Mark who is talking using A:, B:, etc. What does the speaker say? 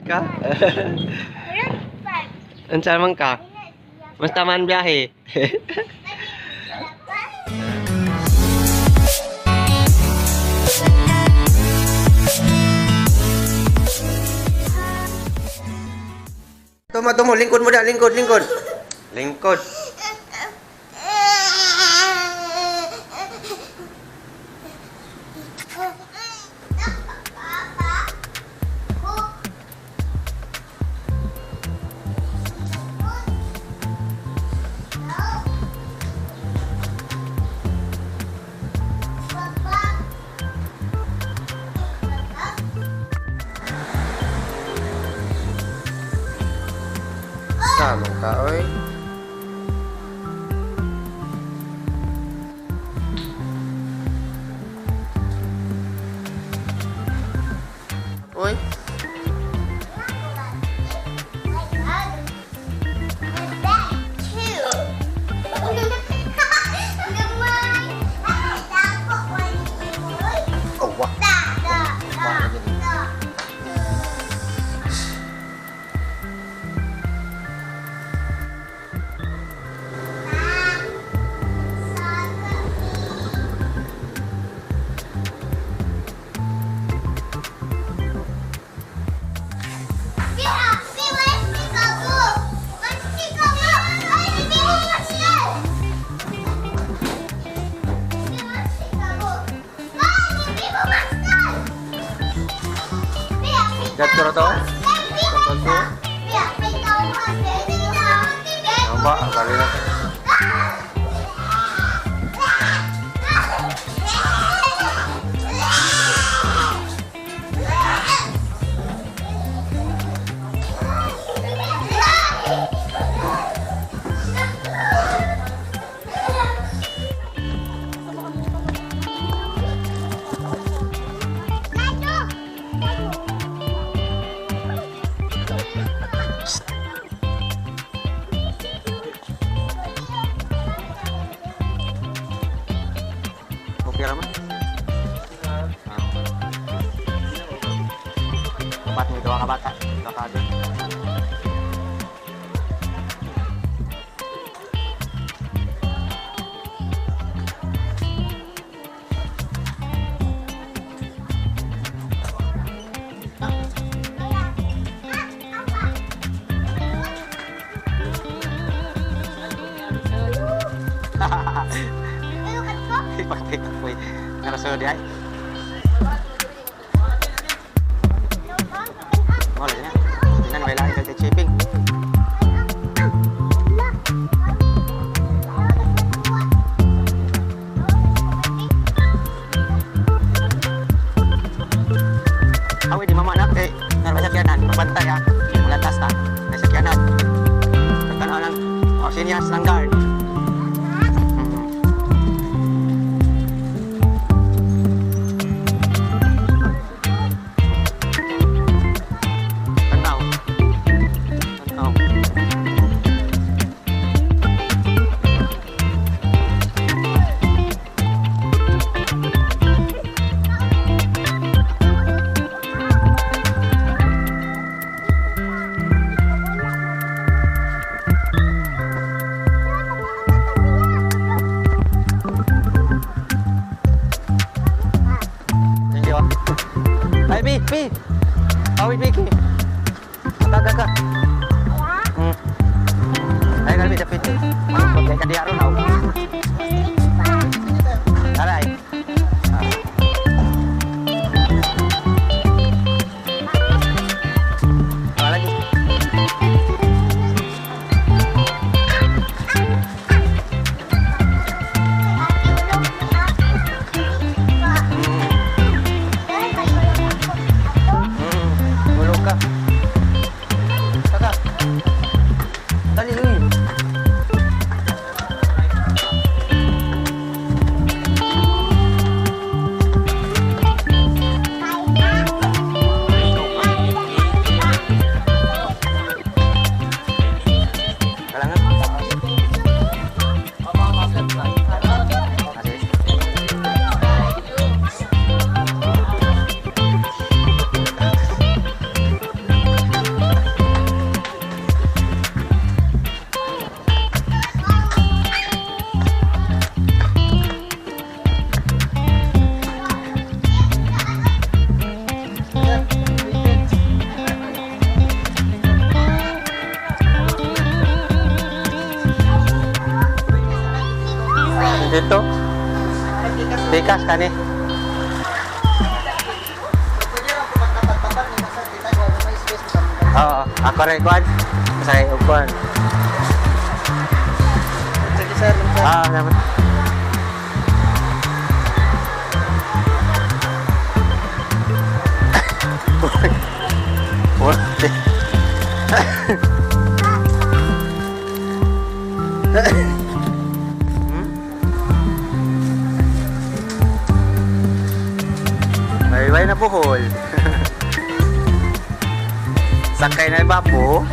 A: Ka? Unsa man ka? Basta man biyahe. Tuma tumo, lingkod mo da, lingkod, lingkod. Lingkod. Tama ka, oy. Oy. Oh, wah. Wah, lagi. Gat ko na to? Control Ba, bali na to. Okay raman. Ah. Kabat mo gawa ka bata. Gawa ka doon. Ipakapit ko eh. Naraso di ay. Wala na. Tingnan wala ka shipping. Awi di mama anak eh. Nara sakyanan, pabantay ah. Wala tas ta. May sakyanan. Pagkano lang. O seniors ng guard. Tanaw. Tanaw. Thank you. Ay, B, B. Awit, Vicky. Ka, ka, ka. Ay, kalbi, dapit. Pagkay ka di aron, aw. Aray. Ah. Ah, lagi. Tulog ka. Kaka. Dali, uy. Dito. Pikas kani.
B: Pwede lang kung magtapat-tapat ni sir, kita ko may space sa mga.
A: Oo, ako rin kuan. Sa kuan.
B: Sige, sir, sir.
A: Ah, naman. What? May way na buhol. Sakay na bapo.